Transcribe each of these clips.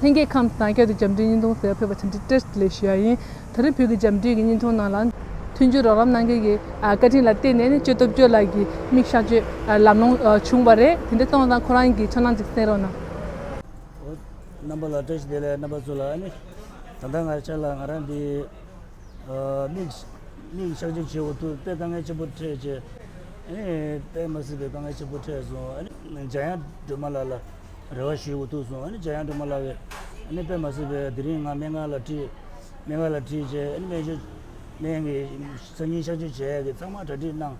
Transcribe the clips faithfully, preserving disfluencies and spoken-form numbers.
ལྷན་རྒྱས་ཁམས་བཟང་། བསྐྱར་དུ་འཇམ་མགྲིན་བརྙན་ཐུང་གཟིགས་ཕེབས་པ་དེ་འདྲའི་བཀྲ་ཤིས་བདེ་ལེགས་ཞུ་ཡ་ཡིན། དེ་རིང་བོད་ཀྱི་འཇམ་མགྲིན་གྱི་བརྙན་ཐུང་ནང་ལ་མཐུན་འགྱུར་རོགས་རམ་གནང་མཁན་གྱི་ཨ་བཀའ་དྲིན་ལ་བརྟེན་ནས་ནི་གཅོད་ཐབས་གཅོད་ལགས་ཀྱིས་མིག་གཤག་བཅོས་ཨ་ལམ་ལྷོང་ཨ་བྱུང་བ་རེད། དེ་འདྲ་སོང་ཙང་ཁོ་རང་གི་ཁྱེད་རང་ཅིག་གསན་རོགས་གནང་། ཨོ། རྣམ་པ་ལ་བཀྲ་ཤིས་བདེ་ལེགས། རྣམ་པ་ཚོ་ལ་ཨ་ནི་ད་ལྟ་ང་ཅག་ལ་ང་རང་འདི་ཨ་མིག་མིག་གཤག་བཅོས་བྱེད་དགོས་ཐུག་དཔེ་དཀའ་ངལ་ཆེན་པོ་འཕྲད་བྱས། ཨ་ནི་དཔེ་མ་སྲིད་པའི་དཀའ་ངལ་ཆེན་པོ་འཕྲད་སོང་། ཨ་ནི་འཇམ་དབྱངས་སྒྲོལ་མ་ལགས་ལ་རེ་བ་ཞུ་དགོས་ཐུག་སོང་། ཨ་ནི་འཇམ་དབྱངས་སྒྲོལ་མ་ལགས་ཀྱིས་ཨ་ནི་དཔེ་མ་སྲིད་པའི་དེ་རིང་ང་སྨན་ཁང་ལ་ཁྲིད། སྨན་ཁང་ལ་ཁྲིད་བྱས། ཨ་ནི་སྨན་བཅོས་སྨན་གྱི་སང་ཉིན་གཤག་བཅོས་བྱེད་ཡག་གི་ཚང་མ་གྲ་སྒྲིག་གནང་།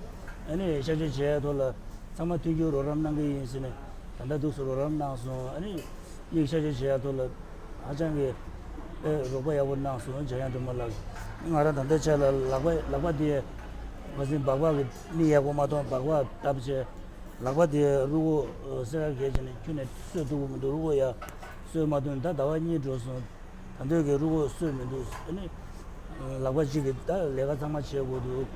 ཨ་ནི་གཤག་བཅོས་བྱེད་ཡག་ཐོག་ལ་ཚང་མ་མཐུན་འགྱུར་རོགས་རམ་གནང་གི་ཡིན་ཟེར་ནས་ད་ལྟ་འདུག་སེ་རོགས་རམ་གནང་སོང་། ཨ་ནི་མིག་གཤག་བཅོས་བྱེད་ཡག་ཐོག་ལ་ཧ་ཅང་གི་ཨེ་རོགས་པ་ཡག་པོ་གནང་སོང་། འཇམ་དབྱངས་སྒྲོལ་མ་ལགས། ང་རང་ད་ལྟའི་ཆ་ལ་ལག་པ་ལག་པ་དེ་མ་ཟིན་སྦག་སྦག་གི་མིག་ཡག་པོ་མ་མཐོང་། སྦག་སྦག་བཏབ་བྱས་ལག་པ་དེ་རུས་ཁོག་སེར་ཁ་གས་བྱས་ནས་ཁྱོན་ནས་གསོ་ཐུབ་ཀྱི་མི་འདུག་རུས་ཁོག་ཡར་གསོས་མ་ཐུབ་ནས་ད་ཟླ་བ་གཉིས་འགྲོ་སོང་། ད་དུང་གི་རུས་ཁོག་གསོས་མི་འདུག་ཨ་ནི་ལག་པ་གཅིག་གིས་ད་ལས་ཀ་ཚང་མ་བྱེད་དགོས་འདུག་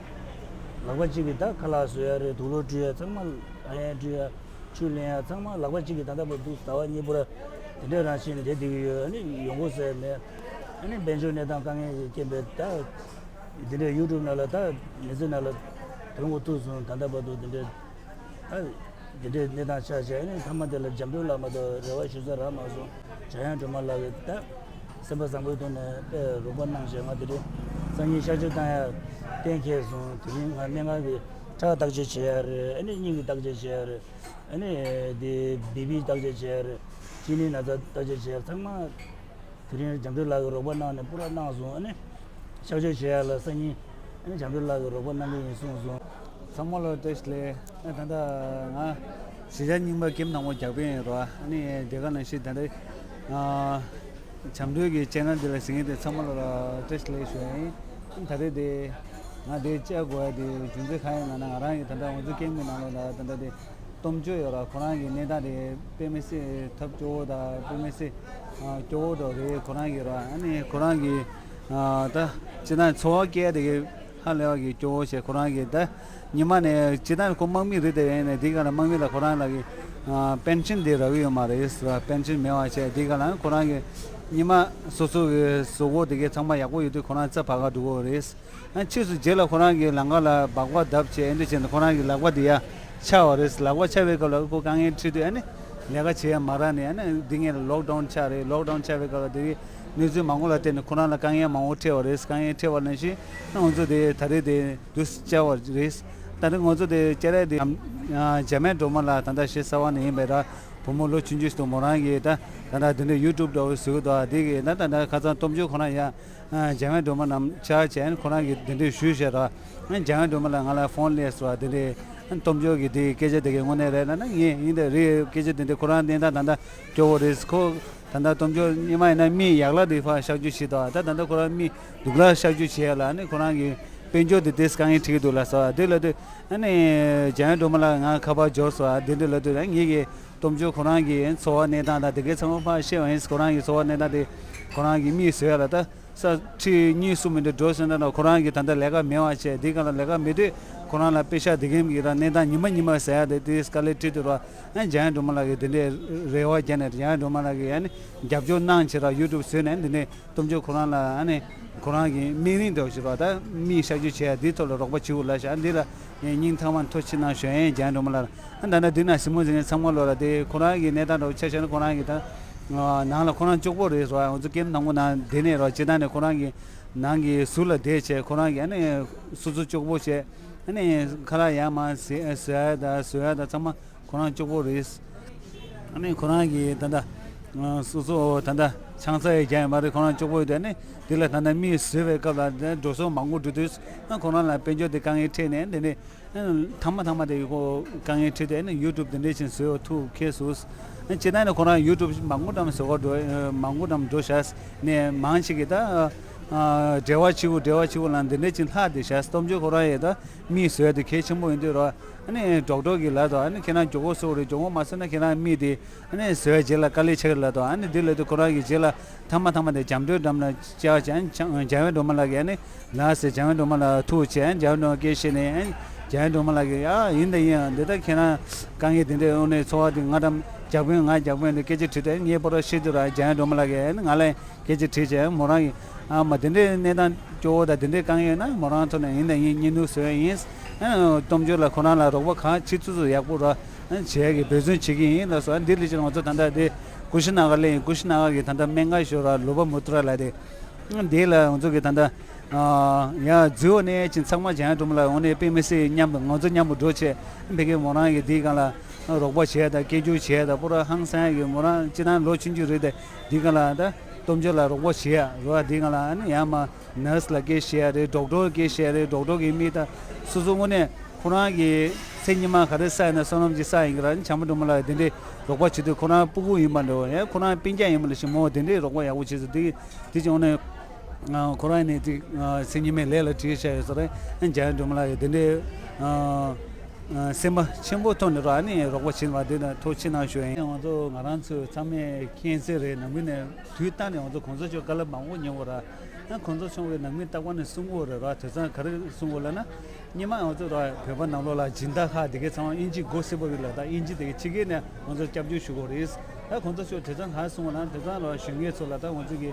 ལག་པ་གཅིག་གིས་ད་ཁ་ལག་བཟོ་ཡ་རེད། དུག་ལོག་བཀྲུ་ཡ་ཚང་མ། ཨ་ཡ་བཀྲུ་ཡ། ཆུ་ལེན་ཡ་ཚང་མ་ལག་པ་གཅིག་གིས་ད་ལྟ་བར་དུ་ཟླ་བ་གཉིས་པོ་ར་དེ་འདྲ་རང་བཞིན་བསྡད་བསྡད་ཀྱི་ཡོད། ཨ་ནི་ཡོང་སྒོ་ཟེར་མེད། ཨ་ནི་དཔལ་འབྱོར་གནས་སྟངས་དཀའ་ངལ་གྱི་རྐྱེན་པས་ད་དེ་འདྲའི་ཡུ་ཊུབ་ནང་ལ་ད་མི་ཚེ་ནང་ལ་ཐོན་དགོས་ཐུག་སོང་། ད་ལྟ་བར་དུ་དེ་འདྲའི་ད་དེ་འདྲའི་གནས་སྟངས་ཆགས་བྱས། ཨ་ནི་མཐའ་མ་དེ་ལ་འཇམ་སྒྲོལ་ལགས་མ་གཏོགས་རེ་བ་ཞུ་ས་རག་མ་སོང་། འཇམ་དབྱངས་སྒྲོལ་མ་ལགས་ཀྱིས་ད་སེམས་པ་བཟང་པོའི་ཐོག་ནས་དཔེ་རོགས་པ་གནང་བྱས། ང་དེ་རིང་སང་ཉིན་གཤག་བཅོས་བཏང་ཡ་གཏན་འཁེལ་སོང་། དེ་རིང་ང་སྨན་ཁང་གི་ཁྲག་བརྟག་དཔྱད་བྱེད་ཡ་རེད། ཨ་ནི་སྙིང་གི་བརྟག་དཔྱད་བྱེད་ཡ་རེད། ཨ་ནི་དེ་བི་པི་བརྟག་དཔྱད་བྱེད་ཡ་རེད། གཅིན་སྙི་ན་ཚ་བརྟག་དཔྱད་བྱེད་ཡ་ཚང་མ་དེ་རིང་འཇམ་སྒྲོལ་ལགས་ཀྱིས་རོགས་པ་གནང་ནས་པུ་ར་གནང་སོང་། ཨ་ནི་གཤག་བཅོས་བྱེད་ཡ་ལ་སང་ཉིན་ཨ་ནི་འཇམ་སྒྲོལ་ལགས་ཀྱིས་རོགས་པ་གནང་གི་ཡིན་གསུངས་སོང་། ཚང་མ་ལ་བཀྲ་ཤིས་བདེ་ལེགས། ཨ་ད་ལྟ་ང་གཞིས་ཆགས་རྙིང་པ་ཀེམ་ནང་ལ་རྒྱག་པ་ཡིན་རོ། ཨ་ནི་དེ་ག་ནང་བཞིན་ད་ལྟ་ཨ་འཇམ་སྒྲོལ་གྱི་ཆེ་ནལ་འདི་ལ་གཟིགས་མཁན་དེ་ཚང་མ་ལ་བཀྲ་ཤིས་བདེ་ལེགས་ཞུ་ཡ་ཡིན། ཨ་ད་རེས་དེ་ང་དེ་བཅར་དགོས་ཡ་དེ་རྒྱུ་མཚན་གང་ཡིན་ལབ་ན། ང་རང་གིས་ད་ལྟ་ང་ཚོ་ཀེམ་གྱི་ནང་ལོགས་ལ་ད་ལྟ་དེ་སྟོབས་འབྱོར་ཡོད་ར། ཁོ་རང་གི་གནས་སྟངས་དེ་དཔེ་མི་སྲིད་ཐབས་སྐྱོ་བོ་དང་དཔེ་མི་སྲིད་ཨ་སྐྱོ་བོ་འདྲ་རེད། ཁོ་རང་གི་ར། ཨ་ནི་ཁོ་རང་གི་ཨ་ད་སྤྱིར་བཏང་ཚོར་བ་སྐྱེ་ཡ་དེ་གི་ཧ་ལས་པ་གི་སྐྱོ་བོ་བྱས། ཁོ་རང་གི་ད་ཉི་མ་ནས་སྤྱིར་བཏང་ཁོ་དམག་མི་རེད་དེ། ཡིན་ནའི་འདི་ག་ལ་དམག་མི་ལ་ཁོ་རང་ལ་གི་ཨ་པེན་ཤན་དེ་རག་གི་ཡོད་མ་རེད་ཟེར་བ། པེན་ཤན་མེད་པ་བྱས། འདི་ག་ལ་ཁོ་རང་གི་ཉི་མ་སོ་སོ་གི་གཟུགས་པོ་དེ་གི་ཚང་མ་ཡག་པོ་ཡོད་དུས་ཁོ་རང་རྩ་བ་ག་འགྲོ་གི་རེད། ཨ་ཕྱིས་སུ་རྗེས་ལ་ཁོ་རང་གིས་ལམ་ཁ་ལ་སྦག་སྦག་བརྡབས་བྱས། ཨེ་འདྲ་བྱས་ནས་ཁོ་རང་གི་ལག་པ་དེ་ཡར་ཆག་པ་རེད། ལག་པ་ཆག་པའི་སྐབས་ལ་ཁོ་དཀའ་ངལ་འཕྲད་དུས་ཨ་ནི་ལས་ཀ་བྱེད་ཡ་མ་རག་ནས། ཨ་ནི་འདི་ངས་ལོག་ཌའུན་ཆགས་རེད། ལོག་ཌའུན་ཆགས་པའི་སྐབས་ལ་དེ་གི་གནས་ཚུལ་མང་པོ་ལ་བརྟེན་ནས་ཁོ་རང་ལ་དཀའ་ངལ་མང་པོ་འཕྲད་པ་རེད། དཀའ་ངལ་འཕྲད་པ་ནང་བཞིན་ཨ་ང་ཚོ་དེ་ད་རེས་དེ་དུས་བཅར་བ་རེད། ད་རེས་ང་ཚོ་དེ་བཅར་ཡ་དེ་འཇམ་དབྱངས་སྒྲོལ་མ་ལགས། ད་ལྟ་གཞིས་གསར་པ་ནས་ཡིན་པའི་ར། བུ་མོ་ལོ་ཆུང་ཆུང་ཞིག་འདུག་མོ་རང་གིས་ད་ད་ལྟ་དེ་འདྲའི་ཡུ་ཊུབ་འདྲ་བོ་བཟོས་འདུག་དེ་གི་ད་ད་ལྟ་ཁ་སང་སྟོབས་འབྱོར་ཁོ་རང་ཡ། ཨ་འཇམ་དབྱངས་སྒྲོལ་མ་རྣམས་ཆ་བྱས་ཁོ་རང་གིས་དེ་འདྲའི་ཞུས་བྱས་ར། ཨ་འཇམ་དབྱངས་སྒྲོལ་མ་ལགས་ང་ལ་ཕོན་སླེབས་སོང་། དེ་འདྲའི་ཨ་སྟོབས་འབྱོར་གྱི་དེ་སྐད་ཆ་དེ་གའི་དངོས་གནས་རེད་ལབ་ན། ངས་ཡིན་དེ་རེད། སྐད་ཆ་དེ་འདྲའི་ཁོ་རང་གནས་སྟངས་ད་ལྟ་སྐྱོ་བོ་རེད། ཁོ་ད་ལྟ་སྟོབས་འབྱོར་སྔོན་མ་ཡིན་ན་མིག་ཡག་ལ་དེ་ཕར་གཤག་བཅོས་བྱེད་དོ། ད་ད་ལྟ་ཁོ་རང་མིག་སྡུག་ལ་གཤག་བཅོས་བྱེད་ཡ་ལ་ཨ་ནི་ཁོ་རང་གི་དཔལ་འབྱོར་དེ་དེས་དཀའ་ངལ་འཕྲད་ཀྱི་འདུག་ལབ་སོང་། དེ་ལབ་དུས་ཨ་ནི་འཇམ་དབྱངས་སྒྲོལ་མ་ལགས་ང་ཁ་པར་འབྱོར་སོང་། དེ་འདྲ་ལབ་དུས་ཨ་ངེད་ཀྱི་སྟོབས་འབྱོར་ཁོ་རང་གི་འཚོ་བ་གནས་སྟངས་དང་དེ་གའི་ཚང་མ་ཕར་བཤད་པ་ཡིན། ཁོ་རང་གི་འཚོ་བ་གནས་སྟངས་དེ་ཁོ་རང་གི་མིག་བཟོ་ཡ་ལ་ད་ས་ཁྲི་གཉིས་གསུམ་མི་འདྲ་འགྲོ་སོང་ད་ན། ཁོ་རང་གི་ད་ལྟ་ལས་ཀ་མེད་པ་བྱས། དེའི་སྒང་ལ་ལས་ཀ་མེད་དུས་ཁོ་རང་ལ་པེ་ཤག་དེ་གའི་གི་རང་གནས་སྟངས་ཉི་མ་ཉི་མ་ཟ་ཡ་དེ་དེ་དཀའ་ལས་འཕྲད་དུས་ར། ཨ་འཇམ་དབྱངས་སྒྲོལ་མ་ལགས་ཀྱིས་དེ་འདྲའི་རེ་བ་བརྒྱབ་ནས། འཇམ་དབྱངས་སྒྲོལ་མ་ལགས་ཀྱིས་ཨ་ནི་རྒྱབ་སྐྱོར་གནང་བྱས་ར། ཡུ་ཊུབ་བཟོས་ནས་དེ་འདྲའི་སྟོབས་འབྱོར་ཁོ་རང་ལ་ཨ་ནི་ཁོ་རང་གི་སྨན་རིན་འདྲ་བོ་ཞིག་ར། ད་མིག་གཤག་བཅོས་བྱེད་ཡ་དེའི་ཐོག་ལ་རོགས་པ་བྱེད་དགོས་ལབ་ཤག་འདི་ལ་ངས་སྙིང་ཐག་པ་ནས་ཐུགས་རྗེ་ཆེ་གནང་ཞུ་ཡ་ཡིན། འཇམ་དབྱངས་སྒྲོལ་མ་ལགས། ཨ་ད་ནི་འདི་ན་གཟིགས་མོ་གཟིགས་མཁན་ཚང་མ་ལོ་ལ་དེ་ཁོ་རང་གི་གནས་སྟངས་འདྲ་བོ་ཆ་བཞག་ན་ཁོ་རང་གི་ད་ནང་ལ་ཁོ་རང་སྐྱོ་པོ་རེད་ཟེར་བ། ང་ཚོ་ཀེམ་ནང་ཁོ་ནང་བསྡད་ནས་རོ། སྤྱིར་བཏང་ནས་ཁོ་རང་གི་ནང་གི་ཟུར་ལ་བསྡད་བྱས་ཁོ་རང་གི་ཨ་ནི་སོ་སོ་སྐྱོ་པོ་བྱས། ཨ་ནི་ཁ་ལག་ཡར་མར་ཟ་ཟ་ཡ་དང་བཟོ་ཡ་དང་ཚང་མ་ཁོ་རང་སྐྱོ་པོ་རེད། ཨ་ནི་ཁོ་རང་གི་ད་ལྟ་སོ་སོ་ད་ལྟ་ཆང་ས་ཡི་རྒྱག་ཡ་མ་རེད། ཁོ་རང་སྐྱོ་པོ་ཡོད་དུས་ཨ་ནི་དེ་ལ་ད་ལྟ་མིག་བཟོས་པའི་སྐབས་ལ་འགྲོ་སོང་མང་པོ་འགྲོ་དུས་ཨ་ཁོ་རང་ལ་དཔལ་འབྱོར་དེ་དཀའ་ངལ་འཕྲད་ནས་དེ་ནས། ཐ་མ་ཐ་མ་དེ་ཁོ་དཀའ་ངལ་འཕྲད་དེ་ནི་ཡུ་ཊུབ་དེ་འདྲས་ཅིག་བཟོས་ཐུབ་ཁེལ་སོང་། སྤྱིར་བཏང་ནི་ཁོ་རང་ཡུ་ཊུབ་མང་པོ་ཙམ་བཟོ་ག་འགྲོ་མང་པོ་ཙམ་འགྲོ་ཤག་ནས་མང་ཆེ་གི་ད་འབྲེལ་བ་ཆེ་བོ་འབྲེལ་བ་ཆེ་བོ་ལ་འདི་འདྲས་ཅིག་ལྷག་བསྡད་ཤག་སྟོབས་འབྱོར་ཁོ་རང་ཡི་ད་མིག་བཟོས་དེ་གལ་ཆེན་པོ་ཡིན་དུས་རོ། ཨ་ནི་ཌོག་ཊར་གི་ལབ་དོ། ཨ་ནི་ཁྱེད་རང་མགྱོགས་པོ་བཟོ་དགོས་རེད། མགྱོགས་པོ་མ་བཟོས་ན་ཁྱེད་རང་མིག་དེ། ཨ་ནི་བཟོ་བའི་རྗེས་ལ་དཀའ་ལས་ཆེ་གི་ལབ་དོ། ཨ་ནི་འདི་ལབ་དུས་ཁོ་རང་གི་རྗེས་ལ་ཐ་མ་ཐ་མ་དེ་འཇམ་སྒྲོལ་འགྲམ་ལ་བཅར་བྱས། ཨ་ནི་འཇམ་དབྱངས་སྒྲོལ་མ་ལགས་ཀྱིས་ཨ་ནི་ལགས་ཟེར། འཇམ་དབྱངས་སྒྲོལ་མ་ལགས་ཐུག་བྱས། ཨ་ནི་འཇམ་དབྱངས་སྒྲོལ་མ་སྐད་བཤད་ནས། ཨ་ནི་འཇམ་དབྱངས་སྒྲོལ་མ་ལགས་ཀྱིས་ཡ་ཡིན་ད་ཡིན། ཨ་འདི་ལྟར་ཁྱེད་རང་དཀའ་ངལ་དེ་འདྲའི་དབང་ནས་འཚོ་བ་དེ་ང་འགྲམ་ བརྒྱ་དཔོན། ང་བརྒྱ་དཔོན་དུ་སྐད་ཆ་དྲིས་ཏེ། ངས་པོ་ར་ཤི་དུས་ར་འཇམ་དབྱངས་སྒྲོལ་མ་ལགས་ཀྱིས་ང་ལ་སྐད་ཆ་དྲིས་བྱས། མོ་རང་གིས་ཨ་མ་དེ་འདྲའི་གནས་སྟངས་སྐྱོ་བོ་དང་དེ་འདྲའི་དཀའ་ངལ་ཡོད་ན་མོ་རང་ཐོག་ནས་ཡིན་དང་ཡིན་བརྙན་ཐུང་བཟོས་ཡིན། ཨ་སྟོབས་འབྱོར་ལགས་ཁོ་རང་ལ་རོགས་པ་གང་བྱེད་ཚུལ་ཚུལ་ཡག་པོ་ར་བྱེད་ཡག་གི་འབད་བརྩོན་བྱེད་ཀྱི་ཡིན་ལགས་སོ། ཨ་འདི་ལས་ཕྱིར་ང་ཚོ་ད་ལྟ་དེ་ཀུ་ཤི་ན་གར་སླེབས་ཡིན། ཀུ་ཤི་ན་གར་གྱི་ད་ལྟ་སྨན་ཁང་ཞོར་ར་ལུ་པ་མུ་ཏྲ་ལ་དེ། འདི་ལ་ང་ཚོ་གི་ད་ལྟ་ཡང་འཛུལ་བ་ནས་ཅིག་ཚང་མ་འཇམ་དབྱངས་སྒྲོལ་མ་ལགས་འོང་ནས་དཔེ་མི་སྲིད་མཉམ་དུ་ང་ཚོ་མཉམ་པོ་འགྲོ་བྱས་ཕ་གི་མོ་རང་གི་འདིའི་སྒང་ལ་རོགས་པ་བྱས་དང་སྐད་སྒྱུར་བྱས་དང་པོ་ར་ཧང་སང་ཡག་གི་མོ་རང་སྤྱིར་བཏང་ལོ་ཆུང་ཆུང་རེད་དེ། འདིའི་སྒང་ལ་ད་སྟོབས་འབྱོར་ལགས་རོགས་པ་བྱས་ཡ་རོགས་འདིའི་སྒང་ལ་ཨ་ནི་ཡང་མ་ནར་སི་ལ་སྐད་བཤད་ཡ་རེད། ཌོག་ཊར་སྐད་བཤད་ཡ་རེད། ཌོག་ཊར་གི་མི་ད་སོ་སོ་དངོས་གནས་ཁོ་རང་གི་མཚན་ཉི་མ་ག་རེ་ས་ཡིན་ན་བསོད་ནམས་ཀྱི་ས་ཡིན་གི་ར། ཨ་ནི་བྱམས་པ་སྒྲོལ་མ་ལགས་དེ་འདྲའི་རོགས་པ་བྱེད་དུས་ཁོ་རང་སྤུ་གུ་ཡིན་པ་འདྲ་བོ་ཡང་ཁོ་རང་སྤུན་ཀྱག་ཡིན་པ་འདྲ་ཞིག་མོ་དེ་འདྲའི་རོགས་པ་ཡག་པོ་བྱས་སོང་། དེ་དེ་བྱས་འོང་ནས་ཁོ་རང་ནས་དེ་མཚན་ཉི་མའི་ལས་ལ་བྲེལ་བྱས་ཡོད་ས་རེད། ཨ་ནི་འཇམ་དབྱངས་སྒྲོལ་མ་ལགས་ཀྱིས་དེ་འདྲའི་སེམས་པ་ཆེན་པོ་ཐོག་ནས་ར་ཨ་ནི་རོགས་པ་བྱེད་པ་དེ་ལ་ཐུགས་རྗེ་གནང་ཞུ་ཡ་ཡིན། ང་ཚོ་ང་རང་ཚོ་ཚང་མས་མཁྱེན་གསལ་རེད། ནང་མི་ནས་དུས་ལྟར་ནས་ང་ཚོ་གོང་ས་མཆོག་བཀའ་སློབ་མང་པོ་ཉན་པ་ར། ཨ་གོང་ས་མཆོག་གིས་ནང་མི་རྟག་པར་ནས་གསུང་གི་ཡོད་རེད་ར། དེང་སང་ག་རེ་གསུང་གི་ཡོད་ལབ་ན། སྔོན་མ་ང་ཚོ་ར་བོད་པ་ནང་ལོགས་ལ་སྦྱིན་བདག་ཁག་དེ་གའི་ཚང་མ་དབྱིན་ཇི་མགོ་སེར་པོ་རེད་ལ། ད་དབྱིན་ཇི་དེ་གའི་ཕྱི་རྒྱལ་ནས་ང་ཚོར་སྐྱབས་བཅོལ་ཞུ་དགོས་རེད། ད་གོང་ས་མཆོག་དེང་སང་ག་རེ་གསུང་བ་ལབ་ན། དེང་སང་ལ་གཞོན་སྐྱེས་ཚོ་ལ་ད་ང་ཚོ་གི་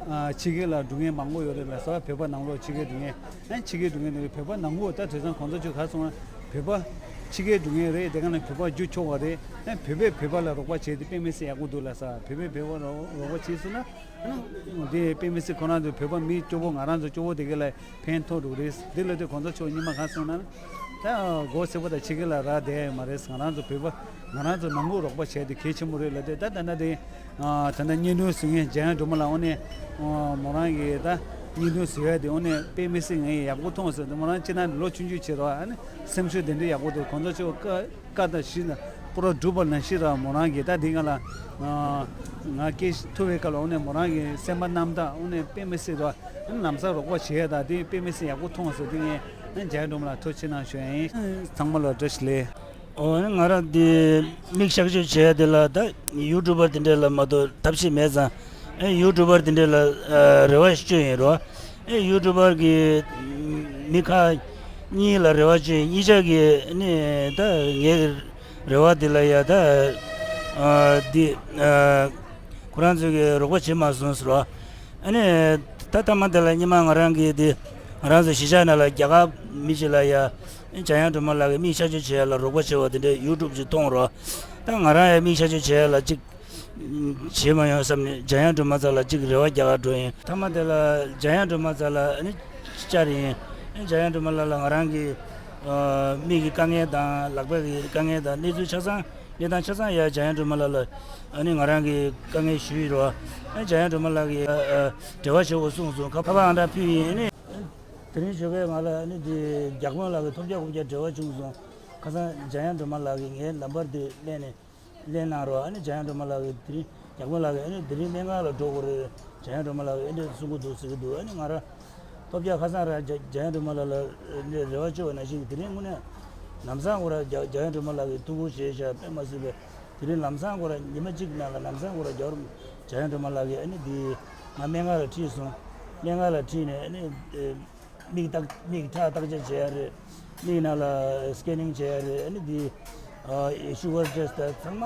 ཨ་ཕྱི་རྒྱལ་ལ་འགྲོ་མཁན་མང་པོ་ཡོད་རེད་ལ་ཟེར། བོད་པ་ནང་ལོགས་ཕྱི་རྒྱལ་འགྲོ་མཁན། ཨ་ཕྱི་རྒྱལ་འགྲོ་མཁན་དེ་བོད་པ་ནང་ལོགས་ད་དེང་སང་གོང་ས་མཆོག་ག་རེ་གསུང་བ། བོད་པ་ཕྱི་རྒྱལ་འགྲོ་མཁན་རེད། དེ་ག་ནང་བོད་པ་རྒྱུ་ཆོག་པ་རེད། ཨ་བོད་པས་བོད་པ་ལ་རོགས་པ་བྱས་ཏེ་དཔེ་མི་སྲིད་ཡག་པོ་འདུག་ལ་ཟེར། བོད་པས་བོད་པ་རོགས་རོགས་པ་བྱས་སོང་ན། ཨ་ནི་དེ་དཔེ་མི་སྲིད་ཁོ་རང་ཚོ་བོད་པ་མི་སྐྱོ་པོ་ང་རང་ཚོ་སྐྱོ་པོ་དེ་ག་ལ་ཕན་ཐོགས་འགྲོ་གི་རེད། དེ་ལ་དེ་གོང་ས་མཆོག་སྔོན་མ་ག་རེ་གསུངས་ན། ད་མགོ་སེར་པོ་དང་ཕྱི་རྒྱལ་ལ་རག་བསྡད་ཡོད་མ་རེད། ང་རང་ཚོ་བོད་པ་ང་རང་ཚོ་ནང་ཁུལ་རོགས་པ་བྱས་ཏེ་གལ་ཆེན་པོ་རེད་ལབ་དེ། ད་ད་ལྟ་དེ་ད་ལྟ་བརྙན་ཐུང་བཟོ་མཁན་འཇམ་དབྱངས་སྒྲོལ་མ་ལགས་འོང་ནས་མོ་རང་གིས་ད་བརྙན་ཐུང་བཟོ་ཡ་དེ་འོང་ནས་དཔེ་མི་སྲིད་ངས་ཡག་པོ་མཐོང་སོང་། དེ་མོ་རང་སྤྱིར་ན་ལོ་ཆུང་ཆུང་བྱེད་རོགས། ཨ་ནི་སེམས་ཤུགས་དེ་འདྲ་ཡག་པོ་འདུག་གོང་ས་མཆོག་བཀའ་བཀའ་དང་གཞི་ན་པུ་ར་སྒྲུབ་པ་ནང་བཞིན་ར་མོ་རང་གིས་ད་འདི་ང་ལ་ང་སྐད་ཐུག་པའི་སྐབས་ལ་འོང་ནས་མོ་རང་གི་སེམས་པ་རྣམ་དག་འོང་ནས་དཔེ་མི་སྲིད་ར། ལམ་སང་རོགས་པ་བྱེད་ཡ་ད་དེ་དཔེ་མི་སྲིད་ཡག་པོ་མཐོང་སོང་། དེ་ངས་འཇམ་དབྱངས་སྒྲོལ་མ་ལ་ཐུགས་རྗེ་ཆེ་གནང་ཞུ་ཡ་ཡིན། ཚང་མ་ལ་བཀྲ་ཤིས་བདེ་ལེགས། ཨོ་ང་རང་འདི་མིག་གཤག་བཅོས་བྱས་དེ་ལ་ད་ཡུ་ཊུབ་པར་དེ་འདྲས་ལ་མ་གཏོགས་ཐབས་ཤེས་མེད་ཙང་། ཨེ་ཡུ་ཊུབ་པར་དེ་འདྲས་ལ་ཨ་རེ་བ་བཅོས་ཡིན་རོ། ཨེ་ཡུ་ཊུབ་པར་གི་མི་ཁག་གཉིས་ལ་རེ་བ་བཅོས་ཡིན། གཉིས་ཆ་གི་ནི་ད་ངའི་རེ་བ་དེ་ལ་ཡ་ད་ཨ་འདི་ཨ་ཁོ་རང་ཚོ་གི་རོགས་པ་བྱེད་མ་སོང་ཟེར་རོ། ཨ་ནི་ད་ཐ་མ་དེ་ལ་སྔོན་མ་ང་རང་གི་དེ་ང་རང་ཚོ་གཞིས་ཆགས་ནང་ལ་རྒྱ་གར་མི་ཞིག་ལ་ཡ་འཇམ་དབྱངས་སྒྲོལ་མ་ལགས་ཀྱིས་མིག་གཤག་བཅོས་བྱེད་ཡ་ལ་རོགས་པ་བྱེད་པ་དེ་འདྲའི་ཡུ་ཊུབ་ཅིག་མཐོང་རོགས། ད་ང་རང་ཡང་མིག་གཤག་བཅོས་བྱེད་ཡ་ལ་ཅིག་བྱེད་མ་ཡོང་བསམ་ནས་འཇམ་དབྱངས་སྒྲོལ་མ་ཚང་ལ་ཅིག་རེ་བ་རྒྱག་ག་འགྲོ་ཡིན། ཐ་མ་དེ་ལ་འཇམ་དབྱངས་སྒྲོལ་མ་ཚང་ལ་ཨ་ནི་བཅར་ཡིན། ཨ་ནི་འཇམ་དབྱངས་སྒྲོལ་མ་ལགས་ལ་ང་རང་གི་ཨ་མིག་གི་དཀའ་ངལ་དང་ལག་པ་གི་དཀའ་ངལ་དང་གནས་ཚུལ་ཆ་ཚང་གནས་སྟངས་ཆ་ཚང་ཡ་འཇམ་དབྱངས་སྒྲོལ་མ་ལགས་ལ་ཨ་ནི་ང་རང་གི་དཀའ་ངལ་ཞུས་ཡོད་རེད་བ། ཨ་ནི་འཇམ་དབྱངས་སྒྲོལ་མ་ལགས་ཀྱིས་ཨ་ཨ་འབྲེལ་བ་བྱེད་དགོས་གསུངས་སོང་། ཁ་པར་ཨང་གྲངས་ཕུལ་ཡིན། ཨ་ནི་དེ་རིང་ཞོགས་ཀས་ང་ལ་ཨ་ནི་དེ་བརྒྱ་དཔོན་ལགས་ཀྱིས་ཐོབ་རྒྱག་ཐོབ་རྒྱག་འབྲེལ་བ་བྱུང་སོང་། ཁ་སང་འཇམ་དབྱངས་སྒྲོལ་མ་ལགས་ཀྱིས་ངའི་ནམ་བར་དེ་ལེན་ནས་ལེན་གནང་རོགས། ཨ་ནི་འཇམ་དབྱངས་སྒྲོལ་མ་ལགས་ཀྱིས་དེ་རིང་བརྒྱ་དཔོན་ལགས་ཀྱིས་ཨ་ནི་དེ་རིང་སྨན་ཁང་ལ་འགྲོ་དགོས་རེད། འཇམ་དབྱངས་སྒྲོལ་མ་ལགས་ཀྱིས་ཨ་འདྲས་གསུང་གི་འདུག་ཟེར་གྱི་འདུག་ཨ་ནི་ང་རང་ཐོབ་རྒྱག་ཁ་སང་ར་འཇམ་འཇམ་དབྱངས་སྒྲོལ་མ་ལགས་ལ་ཨ་ནི་རེ་བ་བཅོལ་བ་ནང་བཞིན་དེ་རིང་དངོས་གནས་ལམ་སང་ཁོ་ར་འཇམ་འཇམ་དབྱངས་སྒྲོལ་མ་ལགས་ཀྱིས་ཐུགས་ཁུར་བཞེས་བཞག་དཔེ་མ་སྲིད་པའི་དེ་རིང་ལམ་སང་ཁོ་ར་ཉི་མ་གཅིག་ནང་ལ་ལམ་སང་ཁོ་ར་རྒྱལ་བ་རིན་པོ་འཇམ་དབྱངས་སྒྲོལ་མ་ལགས་ཀྱིས་ཨ་ནི་འདི་ང་སྨན་ཁང་ལ་ཁྲིད་སོང་། སྨན་ཁང་ལ་ཁྲིད་ནས་ཨ་ནི་ཨེ། མིག་བརྟག་མིག་ཁྲག་བརྟག་དཔྱད་བྱེད་ཡ་རེད། མིག་ནང་ལ་སི་ཀེ་ནིང་བྱེད་ཡ་རེད། ཨ་ནི་དེ་ཨ་ཤུ་གར་ཊེ་སི་ཊི་དང་ཚང་མ་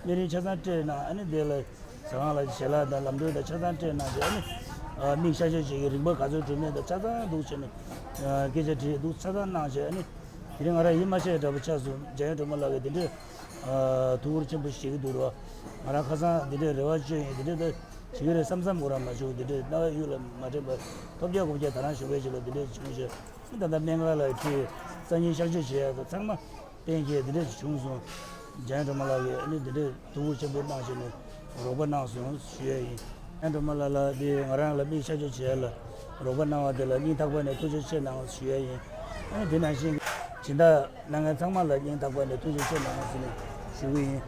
སྨན་རིན་ཆ་ཚང་སྤྲད་གནང་། ཨ་ནི་དེ་ལ་ཟ་ཁང་ལ་ཞལ་ལག་དང་ལམ་གྲོན་དང་ཆ་ཚང་སྤྲད་གནང་རྗེས་ཨ་ནི་ཨ་མིག་གཤག་བཅོས་བྱེད་ཀྱི་རིམ་པ་ག་ཚོད་འགྲོ་མིན་དང་ཆ་ཚང་འདུག་བྱས་ནས་ཨ་སྐད་ཆ་དྲིས་འདུག་ཆ་ཚང་གནང་བྱས། ཨ་ནི་དེ་རིང་ང་རང་ཡིད་མ་ཆེས་འདྲ་པོ་ཆགས་སོང་། འཇམ་དབྱངས་སྒྲོལ་མ་ལགས་ཀྱིས་དེ་འདྲའི་ཨ་ཐུགས་ཁུར་ཆེན་པོ་བཞེས་ཀྱི་འདུག་རོ། ང་རང་ཁ་སང་དེ་འདྲའི་རེ་བ་བཅོལ་ཡིན། དེ་འདྲའི་ད་བྱེད་ཀྱི་རེད་བསམ་བསམ་ཁོ་རང་མ་བྱུང་། དེ་འདྲའི་རྣ་བ་གཡུག་ལ་མ་དྲན་པར་ཐོབ་རྒྱག་རྐུབ་བཀྱག་ད་རང་ཞོགས་པའི་ཞིག་ལ་དེ་འདྲའི་བྱུང་ཞེས། ད་ལྟ་སྨན་ཁང་ལ་ཁྲིད། སང་ཉིན་གཤག་བཅོས་བྱེད་ཡ་ད་ཚང་མ་གཏན་འཁེལ་དེ་འདྲ་ཞིག་བྱུང་སོང་། འཇམ་དབྱངས་སྒྲོལ་མ་ལགས་ཀྱིས་ཨ་ནི་དེ་འདྲའི་ཐུགས་ཁུར་ཆེན་པོ་གནང་བྱས་ནས་རོགས་པ་གནང་སོང་ཞུ་ཡ་ཡིན། འཇམ་དབྱངས་སྒྲོལ་མ་ལགས་ལ་དེ་ང་རང་ལ་མིག་གཤག་བཅོས་བྱེད་ཡ་ལ་རོགས་པ་གནང་བ་དེ་ལ་སྙིང་ཐག་པ་ནས་ཐུགས་རྗེ་ཆེ་གནང་ཞུ་ཡ་ཡིན། ཨ་ནི་དེ་ནང་བཞིན་སྦྱིན་བདག་གནང་མཁན་ཚང་མ་ལ་སྙིང་ཐག་པ་ནས་ཐུགས་རྗེ་ཆེ་གནང་ཟེར་ནས་ཞུ་གི་ཡིན།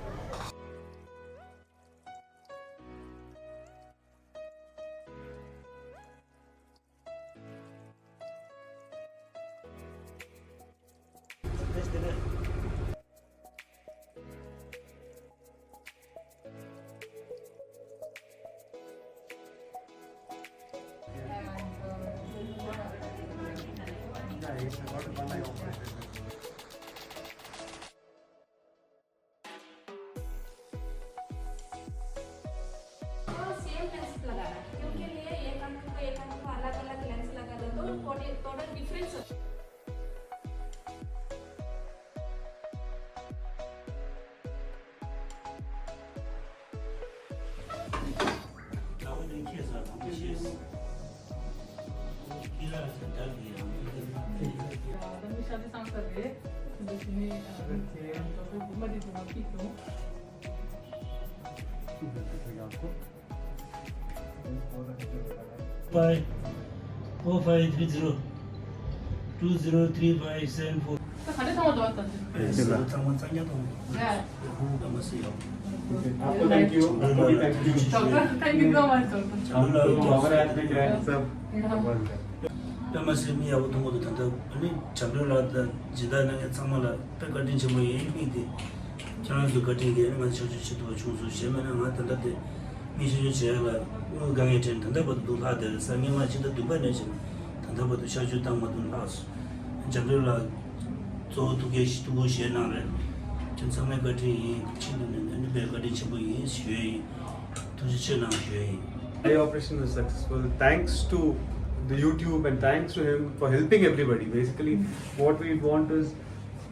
Total difference. Five, four five three zero, two zero three five seven four. ད་ག་འདྲ་ཚང་མ་འགྲོ་བ་དང་། ཚང་མ་གཙང་རྐྱང་གཏོང་། ཡ། ད་མ་སི་ཡོ། Thank you. Thank you so much, doctor. ད་མ་སི་མི་ཡག་པོ་མཐོང་གི་འདུག་ད་ལྟ་ཨ་ནི་བྱམས་སྒྲོལ་ལགས་དང་སྦྱིན་བདག་གནང་མཁན་ཚང་མ་ལ་དཔེ་བཀའ་དྲིན་ཆེན་པོ་ཡིན། མིག་འདི་ཁྱེད་རང་ཚོའི་བཀའ་དྲིན་གྱིས་ཨ་ནི་ང་ཚོ་ཆོས་ཆོས་བྱེད་ཐུབ་པ་བྱུང་སོང་། གཞན་མིན་ན་ང་ད་ལྟ་དེ་མིག་ཆུང་ཆུང་བྱེད་ཡག་ལ་དངུལ་དཀའ་ངལ་འཕྲད་ནས་ད་ལྟ་བར་དུ་སྡུག་ལྷག་བསྡད་རེད། སང་ཉིན་མ་ཕྱི་ཟླ་བདུན་པ་ནས་བྱས་ནས་ད་ལྟ་བར་དུ་གཤག་བཅོས་བཏང་མ་ཐུབ་ལྷག་སོང་། བྱམས་སྒྲོལ་ལགས་གཙོ་བོ་ཐུགས་རྗེ་ཐུགས་ཁུར་བཞེས་གནང་རེད། ཁྱེད་ཚང་མའི་བཀའ་དྲིན་ཡིན། ཆེད་དུ་ནས་ཨ་ནི་དཔེ་བཀའ་དྲིན་ཆེན་པོ་ཡིན་ཞུ་ཡས་ཡིན། ཐུགས་རྗེ་ཆེ་གནང་ཞུ་ཡས་ཡིན། Eye operation was successful thanks to the YouTube and thanks to him for helping everybody. Basically, what we want is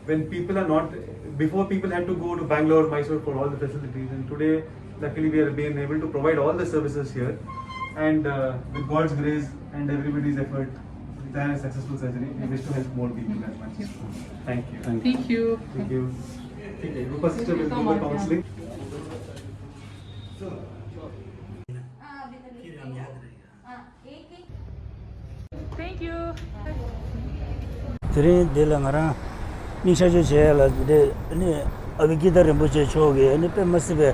when people are not, before people had to go to Bangalore, Mysore for all the facilities, and today, luckily, we have been able to provide all the services here. And uh, with God's grace and everybody's effort, we had a successful surgery. We wish to help more people as much as possible. Thank you. Thank you. Thank you. Okay, Rupa sister will give the counseling. Thank you. དེ་རིང་འདི་ལ་ང་རང་མིག་གཤག་བཅོས་བྱེད་ཡ་ལ་འདི་ནི་ཨ་བི་ཀི་ཏ་རིན་པོ་ཆེ་མཆོག་གིས་ནི་དཔེ་མ་སྲིད་པའི་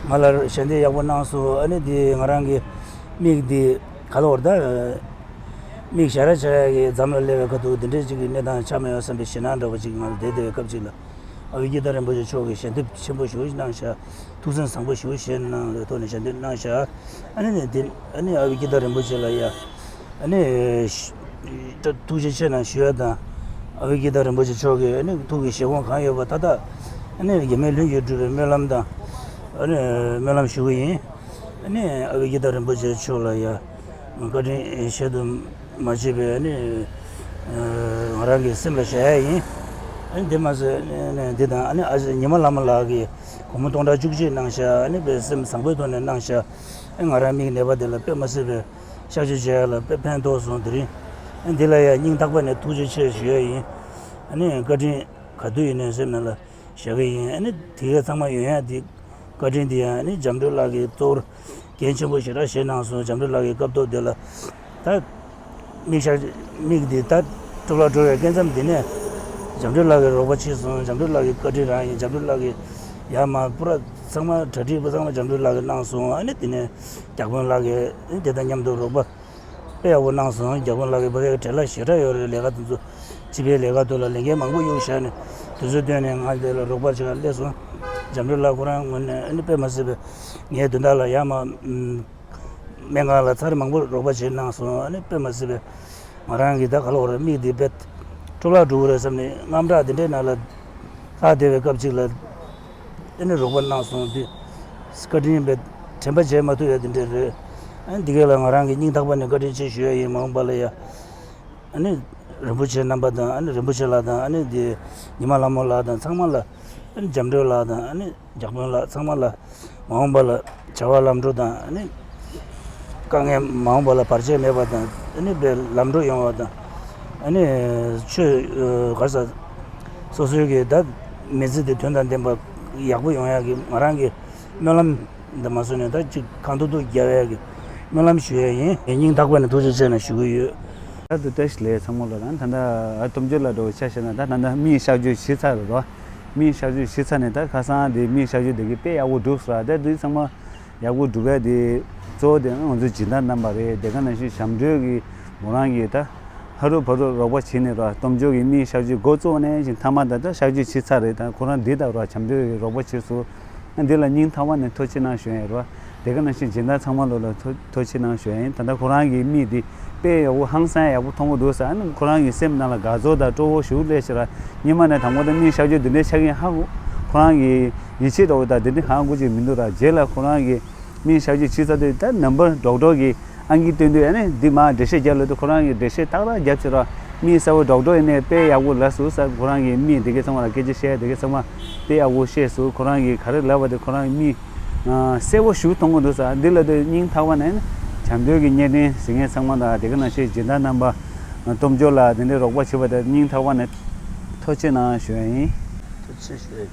ང་ལ་ཞལ་འདེབས་ཡག་པོ་གནང་སོང་། ཨ་ནི་འདི་ང་རང་གི་མིག་འདི་ག་ལ་བར་ད་མིག་ཞར་ཆག་ཡ་གི་འཛམ་ལ་སླེབས་པའི་ཁ་ཐུག་འདི་འདྲའི་ཅིག་གི་གནས་སྟངས་ཆགས་མེད་པ་བསམ་པའི་ཞེད་སྣང་འདྲ་པོ་ཅིག་ང་ལ་བསྡད་བསྡད་པའི་སྐབས་ཅིག་ལ། ཨ་བི་ཀི་ཏ་རིན་པོ་ཆེ་མཆོག་གིས་ཞལ་འདེབས་ཆེན་པོ་ཞེ་པོ་ཞིག་གནང་ཤག་ཐུགས་སེམས་བཟང་པོ་ཞེ་པོ་ཞིག་གནང་ལ་ཐོག་ནས་ཞལ་འདེབས་གནང་ཤག་ཨ་ནི་ནས་དེ་ཨ་ནི་ཨ་བི་ཀི་ཏ་རིན་པོ་ཆེ་ལ་ཡ་ཨ་ནི་ཐུགས་རྗེ་ཆེ་གནང་ཞུ་ཡ་དང་། ཨ་བི་ཀི་ཏ་རིན་པོ་ཆེ་མཆོག་གིས་ཨ་ནི་ཐུགས་ཀྱི་བཞེད་དགོངས་གང་ཡོད་པ་མཐའ་དག་ཨ་ནི་འགལ་མེད་ལྷུན་གྱིས་གྲུབ་པའི་སྨོན་ལམ་དང་ཨ་ནི་སྨོན་ལམ་ཞུ་གི་ཡིན། ཨ་ནི་ཨ་བི་ཀི་ཏ་རིན་པོ་ཆེ་མཆོག་ལ་ཡ་བཀའ་དྲིན་གཞལ་དུ་མ་བརྗེད་པའི་ཨ་ནི་ང་རང་གི་སེམས་ལ་བཞག་ཡ་ཡིན། ཨ་ནི་དེ་མ་ཟད་ཨ་ནི་འདི་དང་ཨ་ནི་ཨ་ཉི་མ་བླ་མ་ལགས་ཀྱིས་སྒོར་མོ་སྟོང་ཕྲག་བཅུ་གཅིག་གནང་ཤག་ཨ་ནི་དཔེ་སེམས་བཟང་པོའི་ཐོག་ནས་གནང་ཤག་ཨ་ང་རང་མིག་ནད་པ་དེ་ལ་དཔེ་མ་སྲིད་པའི་གཤག་བཅོས་བྱེད་ཡ་ལ་དཔེ་ཕན་ཐོགས་སོང་། དེ་རིང་ཨ་འདི་ལ་ཡ་སྙིང་ཐག་པ་ནས་ཐུགས་རྗེ་ཆེ་ཞུ་ཡ་ཡིན། ཨ་ནི་བཀའ་དྲིན་ག་དུས་ཡིན་ནའི་སེམས་ནང་ལ་བཞག་གི་ཡིན། ཨ་ནི་དེ་ག་ཚང་མ་ཡོང་ཡ་དེ་བཀའ་དྲིན་དེ་ཡང་ཨ་ནི་བྱམས་སྒྲོལ་ལགས་ཀྱིས་གཙོ་བོར་འགན་ཆེན་པོ་ཞེ་དྲག་བཞེས་གནང་སོང་། བྱམས་སྒྲོལ་ལགས་ཀྱི་སྐབས་ཐོག་དེ་ལ་ད་མིག་ཤ་མིག་འདི་ད་སྤྲོ་བརླག་འགྲོ་བའི་སྐབས་མཚམས་འདི་ནས་བྱམས་སྒྲོལ་ལགས་ཀྱི་རོགས་པ་བྱས་སོང་། བྱམས་སྒྲོལ་ལགས་ཀྱི་བཀའ་དྲིན་རང་ཡིན། བྱམས་སྒྲོལ་ལགས་ཀྱིས་ཡར་མར་པུ་ར་ཚང་མ་གྲ་སྒྲིག་པ་ཚང་མ་བྱམས་སྒྲོལ་ལགས་ཀྱིས་གནང་སོང་། ཨ་ནི་དེ་ནས་རྒྱ་དཔོན་ལགས་ཀྱིས་དེ་དང་མཉམ་དུ་རོགས་པ་དཔེ་ཡག་པོ་གནང་སོང་། རྒྱ་དཔོན་ལགས་ཀྱིས་ཕ་གིའི་བྲེལ་བ་ཞེ་དྲག་ཡོད་རེད། ལས་ཀ་དེ་ཚོ་སྤྱི་པའི་ལས་ཀ་ཐོག་ལ་ལས་འགན་མང་པོ་གཡུགས་བཞག་ནས་དུས་ཚོད་བཏོན་ནས་ང་དེ་ལ་རོགས་པ་བྱེད་ག་སླེབས་སོང་། བྱམས་སྒྲོལ་ལགས་ཁོ་རང་ངོས་ནས་ཨ་ནི་དཔེ་མ་སྲིད་པའི་ངའི་དོན་དག་ལ་ཡར་མར་སྨན་ཁང་ལ་ཚར་མང་པོ་རོགས་པ་བྱེད་གནང་སོང་། ཨ་ནི་དཔེ་མ་སྲིད་པའི་ང་རང་གི་ད་ག་ལ་བར་མིག་འདི་དཔེ་སྤྲོ་བརླག་འགྲོ་གི་རེད་བསམ་ནས་དངངས་སྐྲག་དེ་འདྲའི་ནང་ལ་ལྷག་བསྡད་པའི་སྐབས་ཅིག་ལ་ཨ་ནི་རོགས་པ་གནང་སོང་དུས་བཀའ་དྲིན་དཔེ་དྲན་པ་བརྗེད་མ་ཐུབ་ཡ་དེ་འདྲ་རེད། ཨ་ནི་འདི་ག་ལ་ང་རང་གིས་སྙིང་ཐག་པ་ནས་བཀའ་དྲིན་ཆེ་ཞུ་ཡ་ཡིན། མ་འོངས་པ་ལ་ཡ་ཨ་ནི་རིན་པོ་ཆེ་རྣམ་པ་དང་ཨ་ནི་རིན་པོ་ཆེ་ལགས་དང་ཨ་ནི་འདི་ཉི་མ་ལྷ་མོ་ལགས་དང་ཚང་མ་ལ་ཨ་ནི་བྱམས་སྒྲོལ་ལགས་དང་ཨ་ནི་རྒྱ་དཔོན་ལགས་ཚང་མ་ལ་མ་འོངས་པ་ལ་བྱ་བ་ལམ་འགྲོ་དང་ཨ་ནི་དཀའ་ངལ་མ་འོངས་པ་ལ་བར་ཆད་མེད་པ་དང་ཨ་ནི་དཔེ་ལམ་འགྲོ་ཡོང་བ་དང་ཨ་ནི་ཆོས་ག་རེ་ཟ་སོ་སོའི་གི་ད་མི་ཚེ་འདི་དོན་དང་ལྡན་པ་ཡག་པོ་ཡོང་ཡག་གི་ང་རང་གི་སྨོན་ལམ་འདི་མ་བཟོད་ནས་ད་ཅིག་གང་ཐུབ་ཐུབ་རྒྱབ་ཡག་གི་སྨོན་ལམ་ཞུ་ཡ་ཡིན། སྙིང་ཐག་པ་ནས་ཐུགས་རྗེ་ཆེ་ནས་ཞུ་གི་ཡོད། ད་དུ་བཀྲ་ཤིས་བདེ་ལེགས་ཚང་མ་ལ། ད་ད་ལྟ་སྟོབས་འབྱོར་ལགས་འདྲ་བོ་ཆ་བཞག་ན་ད་ད་ལྟ་མིག་གཤག་བཅོས་བྱས་ཚར་རེད་བ། མིག་གཤག་བཅོས་བྱས་ཚར་ནས་ད་ཁ་སང་དེ་མིག་གཤག་བཅོས་དེ་གི་དཔེ་ཡག་པོ་འགྲུབ་སོང་ར། ད་དུས་ཚང་མ་ཡག་པོ་འགྲུབ་ཡ་དེ་གཙོ་བོ་དེ་ང་ཚོ་སྦྱིན་བདག་རྣམ་པ་རེད། དེ་ག་ནང་བཞིན་བྱམས་སྒྲོལ་གི་མོ་རང་གི་ད་ཧ་རུ་ཕ་རུ་རོགས་པ་བྱས་ནས་ར། སྟོབས་འབྱོར་གི་མིག་གཤག་བཅོས་འགོ་བཙུགས་ནས་བཞིན་མཐའ་མ་ད་ད་གཤག་བཅོས་བྱས་ཚར་རེད། ད་ཁོ་རང་འདི་ད་ར་བྱམས་སྒྲོལ་གི་རོགས་པ་བྱས་སོང་། ང་འདི་ལ་སྙིང་ཐག་པ་ནས་ཐུགས་རྗེ་གནང་ཞུ་ཡ་ཡིན་ར། དེ་ག་ནང་བཞིན་སྦྱིན་བདག་ཚང་མ་ལོ་ལ་ཐུགས་ཐུགས་རྗེ་གནང་ཞུ་ཡ་ཡིན། ད་ལྟ་ཁོ་རང་གི་མིག་འདི་དཔེ་ཡག་པོ་ཧང་སང་ཡག་པོ་མཐོང་གི་འདུག་ཟེར། ཨ་ནི་ཁོ་རང་གི་སེམས་ནང་ལ་དགའ་ཚོར་དང་སྤྲོ་བོ་ཞེ་པོ་སླེབས་ཤག་ར། སྔོན་མ་ནས་དང་པོ་དེ་མིག་གཤག་བཅོས་འདི་འདྲའི་ཆགས་ཀྱི་ཧ་གོ། ཁོ་རང་གི་ཡིད་ཆེས་འདྲ་བོ་དང་འདི་འདྲའི་ཧ་གོ་ཅིག་མི་འདུག་ར། རྗེས་ལ་ཁོ་རང་གི་མིག་གཤག་བཅོས་བྱས་ཚར་དུས་ད་ནམ་བར་ཌོག་ཊར་གི་ ཨང་ཀི་སྟོན་དུས་ཨ་ནི་འདི་མར་འགྲེལ་བཤད་རྒྱབ་ལབ་དུས་ཁོ་རང་གིས་འགྲེལ་བཤད་ཏག་ཏག་རྒྱབ་བྱས་ར། མི་གསལ་པོ་རྡོག་རྡོག་ཡིན་ནའི་དཔེ་ཡག་པོ་ལབ་སོང་ཟེར། ཁོ་རང་གིས་མི་དེ་གའི་ཚང་མ་ལ་སྐད་ཆ་བཤད་དེ་གའི་ཚང་མ་དཔེ་ཡག་པོ་བཤད་སོང་། ཁོ་རང་གིས་ག་རེ་ལབ་པ་དེ་ཁོ་རང་གི་མི་གསལ་པོ་ཞིག་མཐོང་གི་འདུག་ཟེར། འདི་ལབ་དུས་སྙིང་ཐག་པ་ནས་བྱམས་མདུན་གྱི་བརྙན་འཕྲིན་གཟིགས་མཁན་ཚང་མ་དང་དེ་ག་ནང་བཞིན་སྦྱིན་བདག་རྣམ་པ་སྟོབས་འབྱོར་ལ་དེ་འདྲའི་རོགས་པ་བྱས་པ་དེ་སྙིང་ཐག་པ་ནས་ཐུགས་རྗེ་གནང་ཞུ་ཡ་ཡིན། ཐུགས་རྗེ་ཆེ་ཞུ་ཡ་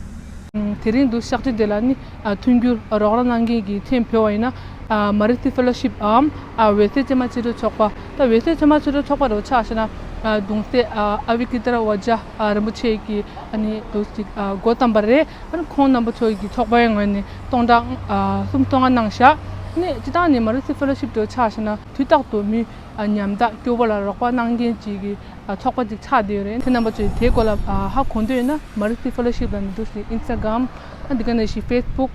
ཡིན། དེ་རིང་འདུག་གཤགས་བཅོས་དེ་ལ་ནི་མཐུན་འགྱུར་རོགས་རམ་གནང་མཁན་གྱི་ཐེམ་བོད་པ་ཡིན་ན་མ་རི་ཏི་ཕེ་ལོ་ཤིབ་འམ་འོད་གསལ་ཅན་མ་ཕྱི་དྲོ་ཚོགས་པ། ད་འོད་གསལ་ཅན་མ་ཕྱི་དྲོ་ཚོགས་པ་རུ་ཆགས་ཤེ་ན་གདུང་སྲས་ཨ་བི་ཀི་ཏ་ར་བ་ཇ་རིན་པོ་ཆེ་གི་ཨ་ནི་འདུག་ཅིག་འགོ་བརྩམས་པ་རེད། ཨ་ནི་ཁོང་རྣམ་པ་ཚོ་གི་ཚོགས་པའི་ངོས་ནས་སྟོང་ཕྲག་གསུམ་སྟོང་ལྔ་གནང་ཤག་ནི་སྤྱི་བཏང་ནས་མ་རི་ཏི་ཕེ་ལོ་ཤིབ་དུ་ཆགས་ཤེ་ན་དུས་རྟག་ཏུ་མི་ཉམ་ཐག་སྐྱོ་པོ་ལ་རོགས་པ་གནང་མཁན་ཅིག་གི་ཚོགས་པ་ཅིག་ཆགས་བསྡད་ཡོད་རེད། ཁྱེད་རྣམ་པ་ཚོས་དེའི་སྐོར་ལ་ཧ་གོ་འདོད་ཡོད་ན་མ་རི་ཏི་ཕེ་ལོ་ཤིབ་ལ་ནི་འདུག་སེ་ཨིན་སི་ཊ་གྷ་རམ་འདི་ག་ནང་བཞིན་ཕེ་སི་བུག་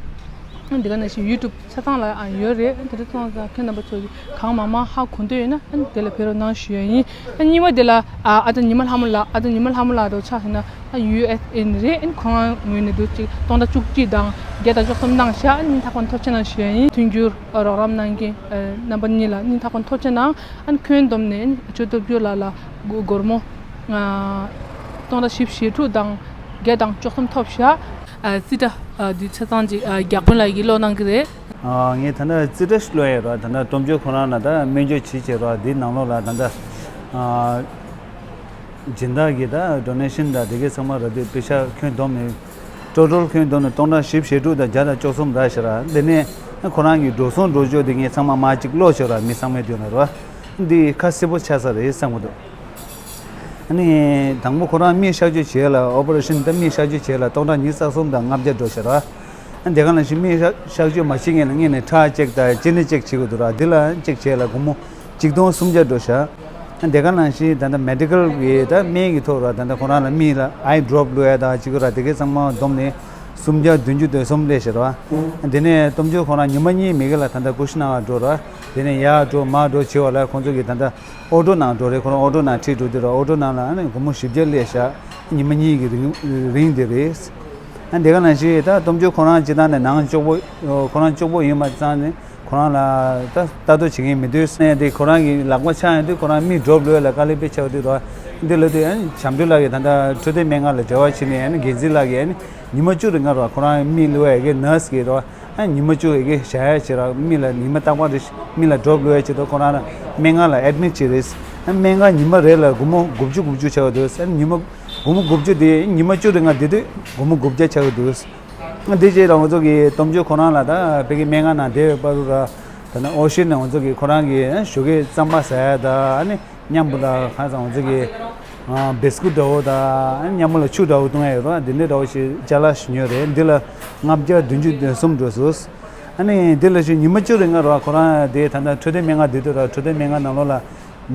འདི་ག་ནང་བཞིན་ཡུ་ཊུབ་ཆ་ཚང་ལ་ཡོད་རེད། དེ་འདྲ་སོང་ཙང་ཁྱེད་རྣམ་པ་ཚོ་གང་མང་མང་ཧ་གོ་འདོད་ཡོད་ན་དེ་ལ་ཕེབས་རོགས་གནང་ཞུ་ཡ་ཡིན། གཉིས་པ་དེ་ལ་ཨ་ཅག་ཉི་མ་ལྷ་མོ་ལགས། ཨ་ཅག་ཉི་མ་ལྷ་མོ་ལགས་དང་ཆ་བཞག་ན་ཡུ་ཨེས་ཨེ་ནས་རེད། ཁོང་རང་ངོས་ནས་འདུག་ཅིག་སྟོང་ཕྲག་བཅུ་གཅིག་དང་བརྒྱ་དང་བཅུ་གསུམ་གནང་ཤག་སྙིང་ཐག་པ་ནས་ཐུགས་རྗེ་གནང་ཞུ་ཡ་ཡིན། མཐུན་འགྱུར་རོགས་རམ་གནང་མཁན་རྣམ་པ་གཉིས་ལ་སྙིང་ཐག་པ་ནས་ཐུགས་རྗེ་གནང་། ཨ་ནི་ཁྱོན་བསྡོམས་ནས་ཨ་ཅོ་སྟོབས་འབྱོར་ལགས་ལ་སྒོར་མོ་སྟོང་ཕྲག་བཞི་བཅུ་ཞེ་དྲུག་དང་བརྒྱ་དང་བཅུ་གསུམ་ཐོབ་ཤག་ཨ་རྩིས་ཁྲ་འདི་ཆ་ཚང་ཅིག་རྒྱག་དཔོན་ལགས་ཀྱིས་ཀློག་གནང་གི་རེད། ངས་ད་ལྟ་རྩིས་ཁྲ་ཞིག་ཀློག་ཡས་རོགས། ད་ལྟ་སྟོབས་འབྱོར་ཁོ་རང་ལ་ད་སྨན་བཅོས་བྱེད་བྱེད་རོགས། འདི་ནང་ལོགས་ལ་ད་ལྟ་སྦྱིན་བདག་གིས་ད་ཌོ་ནེ་ཤན་དང་དེ་གའི་ཚང་མ་རག་དུས་པེ་ཤག་ཁྱོན་བསྡོམས་ནས་ཊོ་ཊལ་ཁྱོན་བསྡོམས་ནས་སྟོང་ཕྲག་བཞི་བཅུ་ཞེ་དྲུག་དང་བརྒྱ་དང་བཅུ་གསུམ་རག་ཤག་ར། དེ་ནས་ཁོ་རང་གི་འགྲོ་སོང་འགྲོ་སྐྱོད་དེ་ངས་ཚང་མ་མར་ཅིག་ཀློག་ཤོག་ར། མི་ཚང་མའི་མདུན་ལ་རོགས། འདི་ཁ་གསལ་པོ་ཆགས་ས་རེད་བསམ་གྱི་འདུག་ཨ་ནི་དང་པོ་ཁོ་རང་མིག་གཤག་བཅོས་བྱས་ལ་ཨོ་པ་རེ་ཤན་དང་མིག་གཤག་བཅོས་བྱས་ལ་སྟོང་ཕྲག་ཉི་ཤུ་རྩ་གསུམ་དང་ལྔ་བརྒྱ་འགྲོ་ཤག་ར། ཨ་དེ་ག་ནང་བཞིན་མིག་གཤག་གཤག་བཅོས་མ་བྱེད་མཁན་ལ་སྔོན་ནས་ཁྲག་ཅེག་དང་ཅི་ནི་ཅེག་བྱེད་དགོས་འདུག་ར། འདི་ལ་ཅེག་བྱས་ལ་སྒོར་མོ་གཅིག་སྟོང་སུམ་བརྒྱ་འགྲོ་ཤག་ཨ་དེ་ག་ནང་བཞིན་ད་ལྟ་མེ་ཌི་ཀལ་གི་ད་སྨན་གྱི་ཐོག་ར་ད་ལྟ་ཁོ་རང་ལ་མིག་ལ་ཨའི་ཌོབ་བླུགས་ཡ་དང་ཅི་ག་ར་དེ་གའི་ཚང་མ་བསྡོམས་ནས་སུམ་བརྒྱ་བདུན་ཅུ་དོན་གསུམ་སླེབས་ཤག་ར། ཨ་དེ་ནས་སྟོབས་འབྱོར་ཁོ་རང་ཉི་མ་གཉིས་མི་གི་ལ་ད་ལྟ་ཀུ་ཤི་ནང་ལ་འགྲོ་ར། དེ་ནས་ཡར་འགྲོ་མར་འགྲོ་བྱེད་པ་ལ་ཁོང་ཚོ་གིས་ད་ལྟ་ཨོ་ཊོ་ནང་འགྲོ་རེད། ཁོ་རང་ཨོ་ཊོ་ནང་ཁྲིད་འགྲོ་དུས་ར་ཨོ་ཊོ་ནང་ལ་ཨ་ནི་སྒོར་མོ་བཞི་བརྒྱ་སླེབས་ཤག་ཉི་མ་གཉིས་ཀྱི་རིང་རིང་དེ་རེད། ཨ་དེ་ག་ནང་བཞིན་ད་སྟོབས་འབྱོར་ཁོ་རང་སྤྱི་བཏང་ནས་ནང་སྐྱོ་པོ་ཁོ་རང་སྐྱོ་པོ་ཡིན་པ་ཙང་ནས་ཁོ་རང་ལ་ད་ལྟ་རྟོག་བྱེད་མཁན་མི་འདུག་ནས་དེ་ཁོ་རང་གི་ལག་པ་འཆང་ཡོང་དུས་ཁོ་རང་མིག་ཌོབ་བླུགས་ཡ་ལ་དཀའ་ལས་དཔེ་ཆེ་བ་འདུག་ར། འདི་ལབ་དུས་ཨ་ནི་བྱམས་སྒྲོལ་ལགས་ཀྱིས་ད་ལྟ་འཕྲོད་བསྟེན་སྨན་ཁང་ལ་འབྲེལ་བ་བྱས་ནས་ཨ་ནི་འགན་འཛིན་ལགས་ཀྱིས་ཨ་ནི་ཉི་མ་བཅུ་རིང་ལ་ར་ཁོ་རང་མིག་བླུགས་ཡ་གི་ནར་སི་གིས་ར། ཨ་ཉི་མ་བཅུ་ཡི་གེ་བཞག་ཡ་བྱེད་ར། མི་ལ་ཉི་མ་རྟག་པར་རེ་མི་ལ་ཌོབ་བླུགས་ཡ་བྱེད་དུས་ཁོ་རང་ལ་སྨན་ཁང་ལ་ཨེཌ་མིཊ་བྱེད་རེད། ཨ་སྨན་ཁང་ཉི་མ་རེ་ལ་སྒོར་མོ་དགུ་བཅུ་དགུ་བཅུ་ཆགས་འདུག་ཨ་ཉི་མ་སྒོར་མོ་དགུ་བཅུ་དེ་ཉི་མ་བཅུ་རིང་ང་བསྡད་དུས་སྒོར་མོ་དགུ་བརྒྱ་ཆགས་འདུག་ཨ་དེ་རྗེས་ལ་ང་ཚོ་གི་སྟོབས་འབྱོར་ཁོ་རང་ལ་ད་ཕ་གི་སྨན་ཁང་ནང་བསྡད་ཡོད་པ་རུ་ར། ད་ནི་ཨོ་ཤེན་ནས་ང་ཚོ་གི་ཁོ་རང་གི་ཞོགས་ཀའི་རྩམ་པ་ཟ་ཡ་ད་ཨ་ནི། མཉམ་པོ་ལ་ཁ་སང་ང་ཚོ་གི་ཨ་བིས་ཀུད་འདྲ་བོ་དང་མཉམ་པོ་ལ་ཆུ་འདྲ་བོ་བཏུང་ཡ་ཡོད་རེད་བ། འདི་འདྲའི་འདྲ་བོ་ཞིག་ཅ་ལག་ཞིག་ཉོས་རེད། འདི་ལ་ལྔ་བརྒྱ་བདུན་ཅུ་དོན་གསུམ་འགྲོ་སོང་། ཨ་ནི་འདི་ལ་ཞིག་ཉི་མ་བཅུ་རིང་ང་རེད་བ། ཁོ་རང་དེ་ད་ལྟ་འཕྲོད་བསྟེན་སྨན་ཁང་བསྡད་དུས་ར། འཕྲོད་བསྟེན་སྨན་ཁང་ནང་ལོགས་ལ་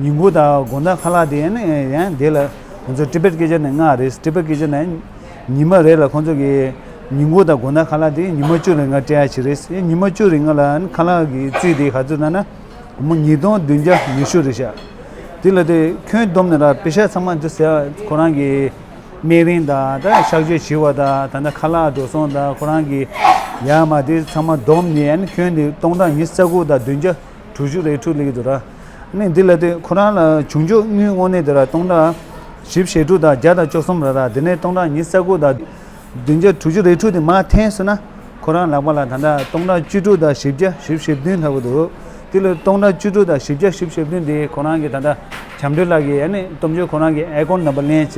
ཉིན་གུང་དང་དགོང་དག་ཁ་ལག་དེ་ཨ་ནི་ཡང་དེ་ལ་ང་ཚོ་ཊི་བེཊ་སྐད་ཆ་ནས་མངགས་རེད། ཊི་བེཊ་སྐད་ཆ་ནས་ཉི་མ་རེ་ལ་ཁོང་ཚོ་གི་ཉིན་གུང་དང་དགོང་དག་ཁ་ལག་དེ་ཉི་མ་བཅུ་རིང་ང་སྤྲད་ཡ་ཞིག་རེད། ཉི་མ་བཅུ་རིང་ང་ལ་ཨ་ནི་ཁ་ལག་གི་རྩིས་དེ་ག་ཚོད་ན་ན། སྒོར་མོ་ཉིས་སྟོང་བདུན་བརྒྱ་ཉི་ཤུ་རེད་ཤག་དེ་ལ་དེ་ཁྱོན་བསྡོམས་ནས་ར་པེ་ཤག་ཚང་མ་འདི་ཟེར་ཁོ་རང་གི་སྨན་རིན་དང་ད་གཤག་བཅོས་བྱས་པ་དང་ད་ལྟ་ཁ་ལག་འགྲོ་སོང་དང་ཁོ་རང་གི་ཡར་མར་དེ་ཚང་མ་བསྡོམས་ནས་ཨ་ནི་ཁྱོན་དེ་སྟོང་ཕྲག་ཉི་ཤུ་རྩ་དགུ་དང་བདུན་བརྒྱ་དྲུག་ཅུ་རེ་དྲུག་སླེབས་ཀྱི་འདུག་ར། ཨ་ནི་འདི་ལ་དེ་ཁོ་རང་ལ་བྱུང་ཆོག་དངུལ་དངོས་གནས་དེ་ར་སྟོང་ཕྲག་བཞི་བཅུ་ཞེ་དྲུག་དང་བརྒྱ་དང་བཅུ་གསུམ་ར་ར། དེ་ནས་སྟོང་ཕྲག་ཉི་ཤུ་རྩ་དགུ་དང་བདུན་བརྒྱ་དྲུག་ཅུ་རེ་དྲུག་དེ་མར་འཐེན་སོང་ན་ཁོ་རང་ལག་པ་ལ་ད་ལྟ་སྟོང་ཕྲག་བཅུ་དྲུག་དང་བཞི་བརྒྱ་བཞི་བཅུ་ཞེ་བདུན་ལྷག་གི་འདུག་དེ་ལ་སྟོང་ཕྲག་བཅུ་དྲུག་དང་བཞི་བརྒྱ་བཞི་བཅུ་ཞེ་བདུན་དེ་ཁོ་རང་གི་ད་ལྟ་བྱམས་སྒྲོལ་ལགས་ཀྱིས་ཨ་ནི་སྟོབས་འབྱོར་ཁོ་རང་གི་ཨེ་ཀོན་ནམ་བར་ལེན་བྱས་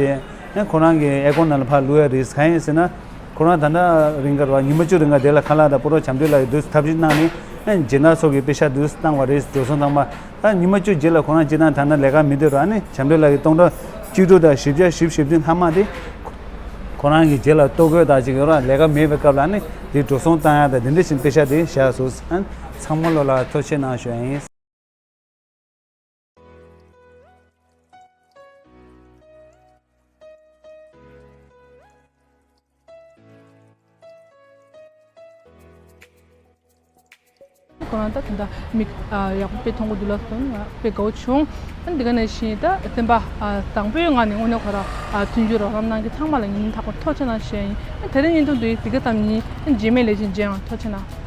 ཨ་ཁོ་རང་གི་ཨེ་ཀོན་ནང་ལ་ཕར་བླུག་ཡ་རེད། གང་ཡིན་ཟེར་ན་ཁོ་རང་ད་ལྟ་རིང་ག་ར་ཉི་མ་བཅུ་རིང་ག་དེ་ལ་ཁ་ལག་དང་སྤོ་རོགས་བྱམས་སྒྲོལ་ལགས་ཀྱིས་དུས་ཐབས་ཤེས་གནང་ནས་ཨ་སྦྱིན་བདག་ཚོ་གི་པེ་ཤག་དུས་བཏང་བ་རེད། འགྲོ་སོང་བཏང་བ། ད་ཉི་མ་བཅུ་རྗེས་ལ་ཁོ་རང་སྤྱིར་བཏང་ད་ལྟ་ལས་ཀ་མི་སྡོད་ར། ཨ་ནི་བྱམས་སྒྲོལ་ལགས་ཀྱིས་སྟོང་ཕྲག་བཅུ་དྲུག་དང་བཞི་བརྒྱ་བཞི་བཅུ་ཞེ་བདུན་ལྷག་མ་དེ་ཁོ་རང་གི་རྗེས་ལ་ལྟོ་གོས་དང་ཅིག་ཡོད་ར། ལས་ཀ་མེད་པའི་སྐབས་ལ་ཨ་ནི་དེ་འགྲོ་སོང་བཏང་ཡ་དང་དེ་འདྲ་བཞིན་པེ་ཤག་དེ་བཞག་སོང་། ཨ་ནི་ཚང་མ་ལོ་ལ་ཐུགས་རྗེ་གནང་ཞུ་ཡ་ཡིན། ཁོ་རང་ད་ད་ལྟ་མིག་ཨ་ཡག་པོ་དཔེ་མཐོང་གི་འདུག་ལབ་སོང་། ང་དཔེ་དགའ་བོ་བྱུང་། ཨ་འདི་ག་ནང་བཞིན་ད་སེམས་པ་ཨ་དང་པོའི་ངང་ནས་དངོས་གནས་ཁོ་རང་ཨ་མཐུན་འགྱུར་རོགས་རམ་གནང་མཁན་ཚང་མ་ལ་སྙིང་ཐག་པ་ཐུགས་རྗེ་གནང་ཞུ་ཡ་ཡིན། ཨ་དེ་རིང་བརྙན་ཐུང་འདི་གཟིགས་ག་ཙམ་ཡིན། ཨ་རྗེས་མའི་ལེ་ཚན་མཇལ་ཡོང་། ཐུགས་རྗེ་གནང་།